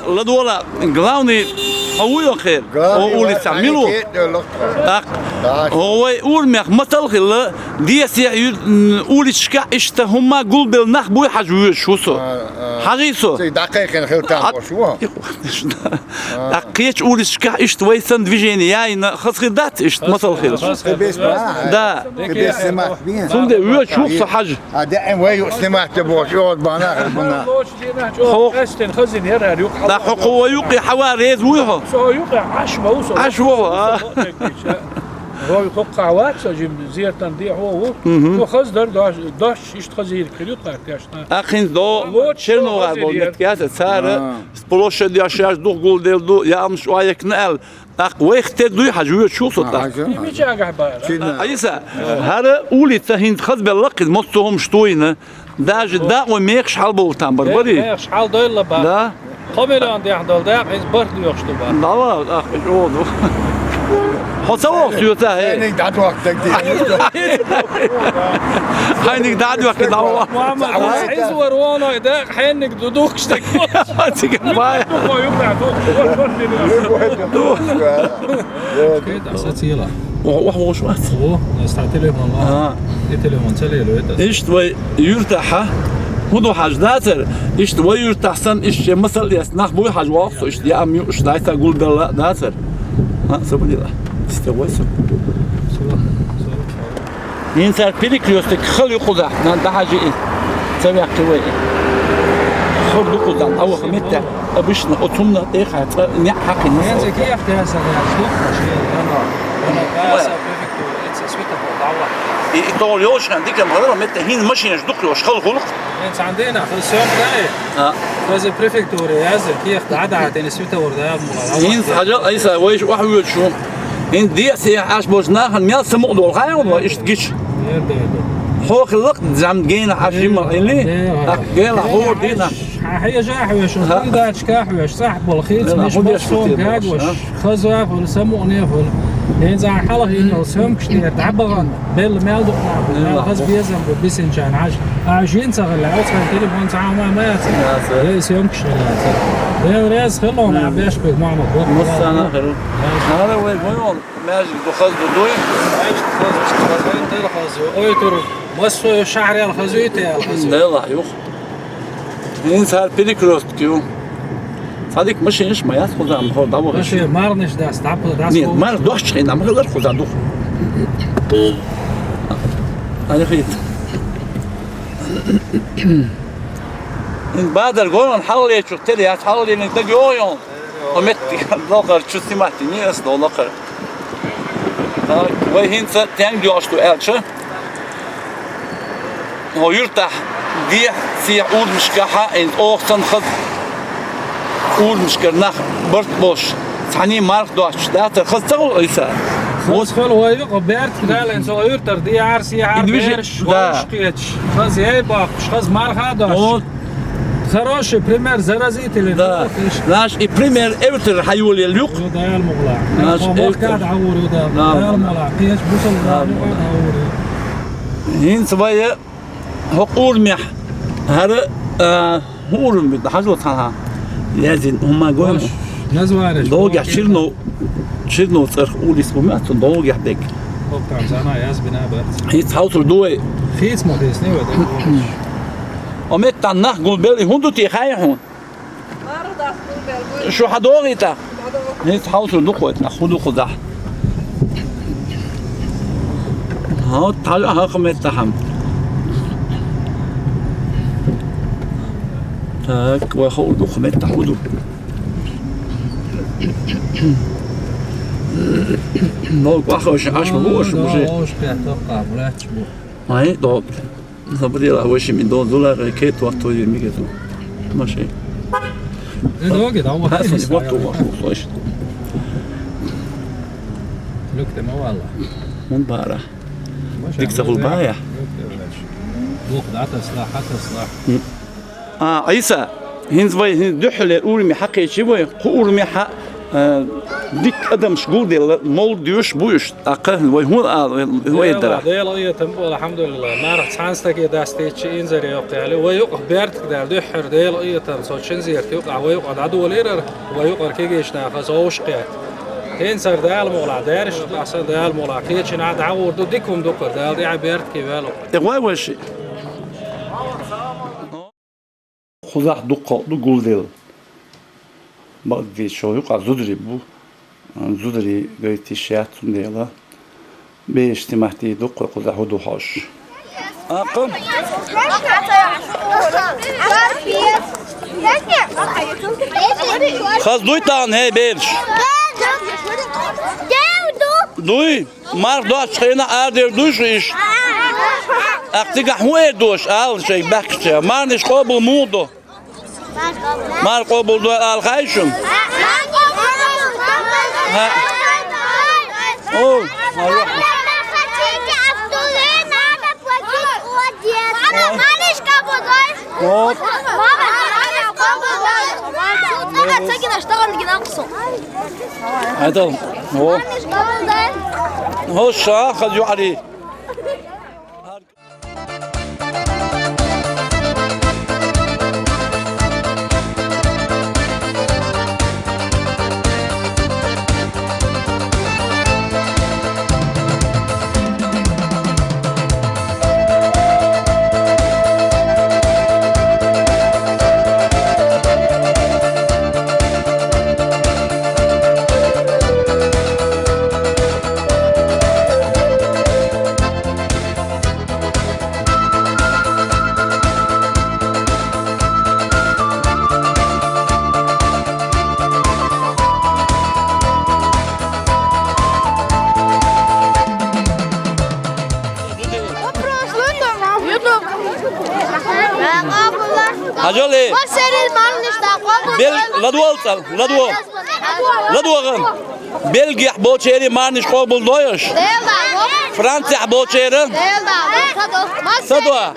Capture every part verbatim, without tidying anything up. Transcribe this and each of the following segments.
Ладувала, главный, хьо вуй хӀокхера? Главный хӀо улица вац, мила ву? Кхетадойлу тхо. ТӀаккха. Дац. ХӀо вай урамех масал хилла, десехь ю-, м, улицашкахь иштта хӀумма гулбелла нах буй хьажа воьдуш ву со. А, а. Хьажий со? Цига дӀакхайкхина хила там А, болуш ву? ТӀаккха кхечу улицашкахь иштта вай санна движение яйна, хаза хир дац иштта, масал хир. Хаза хир. Кхин бес бан? Да. Кхин бес снимать бен? Цундела воьдуш ву со хьажа. А, даим вай юкъа снимать де бохуш, йоӀ бан нах, бан нах. Хьо- Къаьстина хазина яра хӀара юкъа. Да, хьо кху вай юкъе хьавар реза вуй хьо? Со хьо юкъе Ӏаш ма ву со. Ӏаш ву хьо, а? Со хӀокхахь вац со жима, зертан де хьо ву. Мгм. Хьо хаза дара дош, дош иштта хазийриг хир ю тхара тешна. ТӀаккха хӀинца до Лоч Черногар хаза болу яра. Меттигаш, цара А. площадь яш яш духгулделла ду, яамаш охьаяккхина аьлла. ТӀаккха вайх тера дуй хьажа воьдуш ву со А, тӀаккха. Хьажа. И мича агахь бара? Чина. А, Ӏийса, хӀара улица хӀинца хазбелла кхин, массо хӀумаш туйна. Даже дакъо мехаш хьалабовла там бара, барий? Мехаш хьаладойла бара. Да? Кхо миллион дехьа долу дакъа иза барт доьхуш ду бара. ДӀавала, ах, и чӀогӀа ду. Хьо ца воху соьца, хӀей? Хьайниг дӀадохка даг ди. Хьайниг дӀадохка, дӀавала. Мама, иза вара воной дакъа, хьенниг ду духкуш даг. Цига бай. Ду, ду, ду, ду. Кхета, сацийла. Охьа, охьа вогӀуш вац? О, аса телефон ма. А. И телефон ца лело, это. Иштта вай юьртахьа, хӀун ду хьажа дацара? Иштта вай юьртахь санна, иштта шен масал эцна нах буй хьажа воккху со, иштта яам юуш, дайца гулдалла дацара? А, ца бадила. Иштта вай со. Со, со. ХӀинца цара перекрёсток хала ю кхузахь, нан дахьажи и. Ца ваьккхи вай и. Хала ду кхузахь, дӀаваха меттехь. Обычно оцунна тӀехьа цкъа неӀ хьакхина. ХӀинца кехат ясагӀ яц, дукха шен, гано, гано, Ой. Баса, префектура, эца светофор, дӀавахь. И, и тӀол йолчхьан дика ма хӀара, метта хӀинца машинаш дукха йолуш, хала гӀуллакх. ХӀинца цхьана дийнахь, хаза соьмка даьй. А. Хаза префектура яза, кехат дӀадахьа, тӀе светофор дӀавахь. ХӀинца хьажа, Ӏийса, вайша охьавоьдуш ву. ХӀинца дехьа-сехьа Ӏаш болчу нахана мел самукъадолу хаьий хьуна вай иштта гича? Хьо хилла-кх зӀамига генахь Ӏаш жимма хилли? ТӀаккха гелахь хӀора дийнахь. Хьан хьежа а хьоьжуш, хӀун дачка а хьоьжуш, цӀахь болу хийца, миш массо а гагош, хаза а хуьлу, самукъане а хуьлу. ХӀинца ахьа хьалха йина йолу съёмкаш тӀера дӀабахана, белла мел дукха нах бу, мел хаза безам бу бисинчарна Ӏаш. Ахьа жин ца хилла, оцу хенахь телефон ца хьа ма яц. Яц. Эй, съёмкаш хир яц. Дела реза хила хьуна, ахьа беш берг Мохьмад боху. Массарна а хир. ХӀара вай гойол, маьждиг ду хаза ду дуй? Маьждиг хаза ду, хаза ду, хаза ду. Ой, тур, массо а шахьарел хазуьйту аьлла хазуьйту. Делахь юха. ХӀинца хӀара перекрёсток ю. Цхьа дика машинаш ма яц кхузахь, ма хӀора дӀавахаш. Машин марханаш дац, дӀа-, дӀа- Нет, марха доцчу хенахь ма хилар кхузахь дукха. Ана хит. ХӀинца бадар гойон хьаллечух тера яц, хьаллелинг даг йогӀу йон. Хьо меттиг лакхара чу снимать йиний ас, до лакхара. Так, вай хӀинца тенг доьгӀуш ду аьлча, хьо юьртахь дехьа-сехьа урамашкахьа, хӀинца оха санна хаза урамашкара нах барт болуш, цхьаний марха доцуш, дацара хаза ца хуьлу, Ӏийса? Хаза хуьлу вай юкъа бертах далийна, цо юьртара дехьара-сехьара бераш, да, вовшах кхеташ, хаза яй боккхуш, хаза марха а доцуш. Вот. Хороший пример, заразительный. Да. Наш и пример эвтар хьайолел юкъ. Ю Дала мукъла. Наш хьо эвтар. Махкад хьавур ю Дала. Да. Дала мукъла. Кхечу бусалба Да. Мукъад хьавур ю. ХӀинца вай хӀокху урамехь хӀара, а, хӀун урам бу, хьажал цхьа хьан. Язин, хӀумма гой. Название. Догехь Чернов, Чернов цӀарах улица бу ма цунна догехь дерг. ХӀокху там зама яз бина бац. ХӀинца хьовсур ду вай. Хийца ма хийцний вай дерг. О, меттан нах гулбелла, и хӀун ду те хаьий хьуна? Шу хьадогӀий тӀаккха? ХӀинца хьовсур ду кхойта, нах хӀун ду кхузахь? ХӀа, тхьажа а хӀокху меттахьа. Так, вай ховр ду кху меттахь хӀун ду? Ногу ахоша Ӏаш ма бу аша уже. Ай, добре. Забрила, вай шимми дон зула, кхетор тойир мигезу. Маши. Э, доги, да, вот. Хасу, вот ту, вот, слышь. Люк, ты мавала. Он бара. Дик сахул бая. Дух, да, тасла, ха, тасла. А, Ӏийса, хӀинца вай, хӀинца дуьххьале урами хьакхечи вай, кху урами хьа, Э, дика адамаш гулделла, молла доьш бу уьш, тӀаккха вай хӀун ала, вай, вай Дела, дара. Дела къинхетам бу, алхьамдулиллахӀ. Марха цхьан стаге дастийча инзаре йоккха яьлла. Вай юкъа бертах даьлла, дуьххьара Дела къинхетам, цо Чинзерта юкъахь вай юкъа дӀадолийрара, вай юкъара кегийча наха зовш кхетта. ХӀинцара Дала мукъалахь, даьраш бахьсан Дала мукъалахь, кхечина дӀагӀур ду, дика хӀума дукхар, Дала тӀехьа бертахь ваьлла. Э, вай, вай ши. Кхузахь дуккха халкъ ду гулделла. Бакъдерг шо юкъахь зударий бу. Зударий гайтиш яц, цундела бераш тимахти дуккха кхузахь хӀу ду хьожуш. Аккха. Хаза дуй тахана, хӀей, бераш? Дуй? Марха доцучу хенахь арадер дуй шу иштта? Ахь цигахь хӀун эр дош, ала шайга баьхкача? Марханаш къобал муха до? Марха къобал дой ала хаьий шуна? ХӀаъ. О, марха. О. Айдал. О. О, ша, хаза ю Ӏари. Хьажал, э. Бел-, ладогӀал цӀа, ладогӀал. ЛадогӀа. Бельгехь болчерий марханаш къобал дой аша? Францехь болчеран? Са до.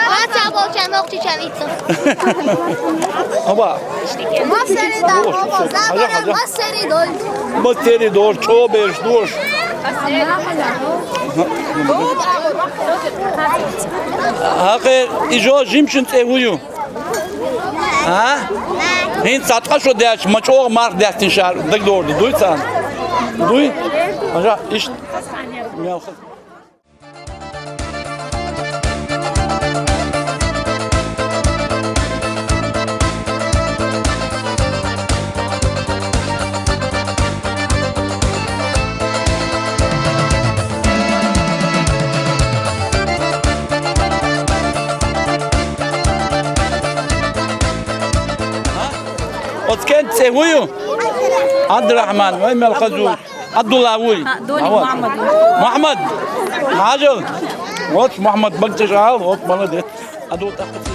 Францехь болчеран нохчичан ицу. Аба. Массерий да, хьажа, хьажа. Массерий дой. Массерий дой, чӀобеш дош. Хьакъе, и жо жимчун цӀе хӀу ю? А? ХӀинца цхьа ткъа шо даьлча, ма чӀогӀа марха даьстина ша дагадогӀур ду, дуй царна? Дуй? Хьажа, иштта. Мелхаза. Оцу кӀентан цӀе хӀун ю? Ӏабдурахьман, вай мел хаза ву? Ӏабдулла вуй? ХӀаъ, Дони Мухьаммад ву. Мухьаммад? Хьажал? Вот Мухьаммад, багчаш ала, вот молодец. Ӏадул тӀаккха цӀе.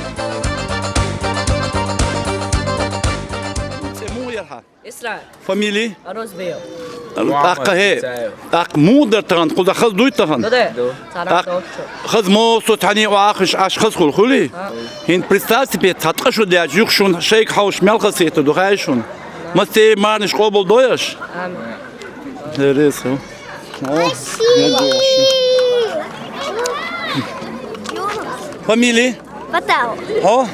ЦӀе муха яра хьан? Исраил. Фамили? Розбиев. ТӀаккха хӀе. ТӀаккха муха дара тахана, кхуза хаза дуй тахана? Ду де. ТӀаккха хаза мосо цхьаьний Ӏохуш Ӏаш хаза хуьлу, хуьлий? ХӀинца представьте, цхьа ткъа шо даьлча, юха шуна шайга хьовсуш мел хазахетар ду, хаьий шуна? Массерий марханаш къобал дой аша? Амин. Деррис хӀу. О, фамили? Патахов. Хьо?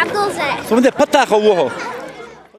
Абдулза. Сумде Патахов ву хьо?